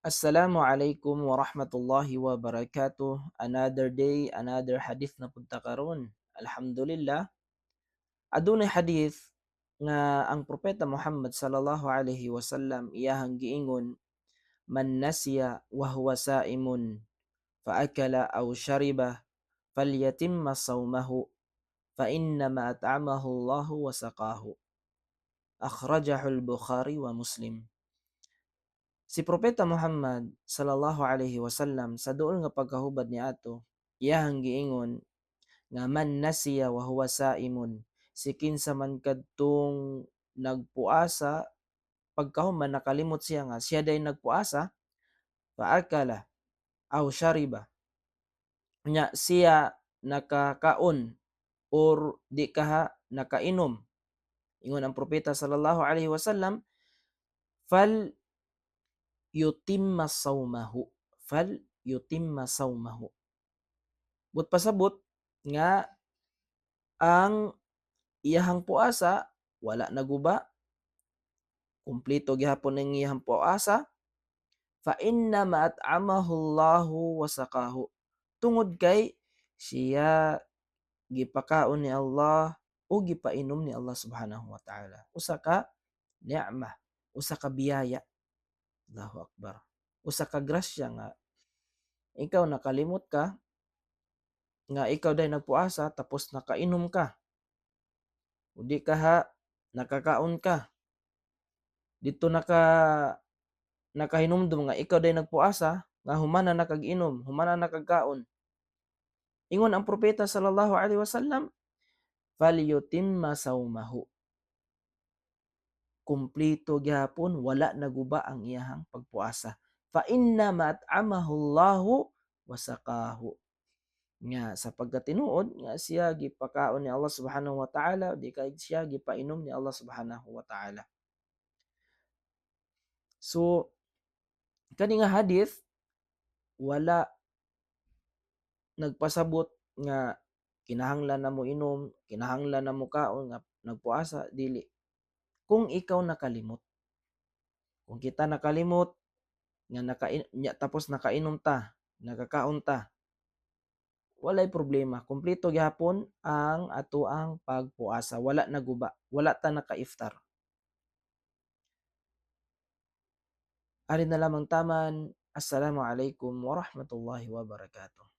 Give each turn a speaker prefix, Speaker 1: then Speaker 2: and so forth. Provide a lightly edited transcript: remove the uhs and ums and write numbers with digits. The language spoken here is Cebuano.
Speaker 1: Assalamu alaikum warahmatullahi wabarakatuh. Another day, another hadith na punta karon. Alhamdulillah. Adunay hadith nga ang propeta Muhammad sallallahu alaihi wasallam iyahang giingon, "Man nasiya wa huwa sa'imun fa akala aw shariba falyatimma sawmahu fa innama at'amahu Allahu wa saqahu." Akhrajahu al-Bukhari wa Muslim. Si Propeta Muhammad sallallahu alaihi wasallam sa duol nga pagkahubad niato, iyahang giingon nga man nasiya wa huwa saimun, si kinsa man kadtong nagpuasa, pagkahuman nakalimot siya nga siya day nagpuasa, faakala aw shariba, nya siya nakakaon or di kaha nakainom, ingon ang propeta sallallahu alaihi wasallam, fal yutimma sawmahu, fal yutimma sawmahu. But pasabot nga ang iyahang puasa wala naguba, kumpleto gihapon ang iyahang puasa, fa inna ma at'amahu Allahu wa saqahu, tungod kay siya gipakaon ni Allah o gipainom ni Allah subhanahu wa ta'ala. Usa ka ni'mah, usa ka biyaya. Allahu akbar. Usa ka grasya nga ikaw nakalimot ka nga ikaw day nagpuasa, tapos nakainom ka. O di ka ha nakakaon ka. Dito nakahinumdum nga ikaw day nagpuasa, nga humana nakag-inom, humana nakagkaon. Ingon ang propeta sallallahu alaihi wasallam, falyutimma sawmahu. Kumplito gihapon, wala naguba ang iyahang pagpuasa. Fa inna ma at'amahu Allahu wa saqahu. Nga sa pagkatinuod nga siya gipakaon ni Allah subhanahu wa ta'ala, di kay siya gipainom ni Allah subhanahu wa ta'ala. So kani nga hadith wala nagpasabot nga kinahanglan na mo inom, kinahanglan na mo kaon nga nagpuasa, dili. Kung ikaw nakalimot, kung kita nakalimot nga nya, tapos nakainom ta, nakakaon ta, walay problema, kumpleto gihapon ang atoang pagpuasa, wala naguba, wala ta naka-iftar. Ari na lamang taman. Assalamu alaikum warahmatullahi wabarakatuh.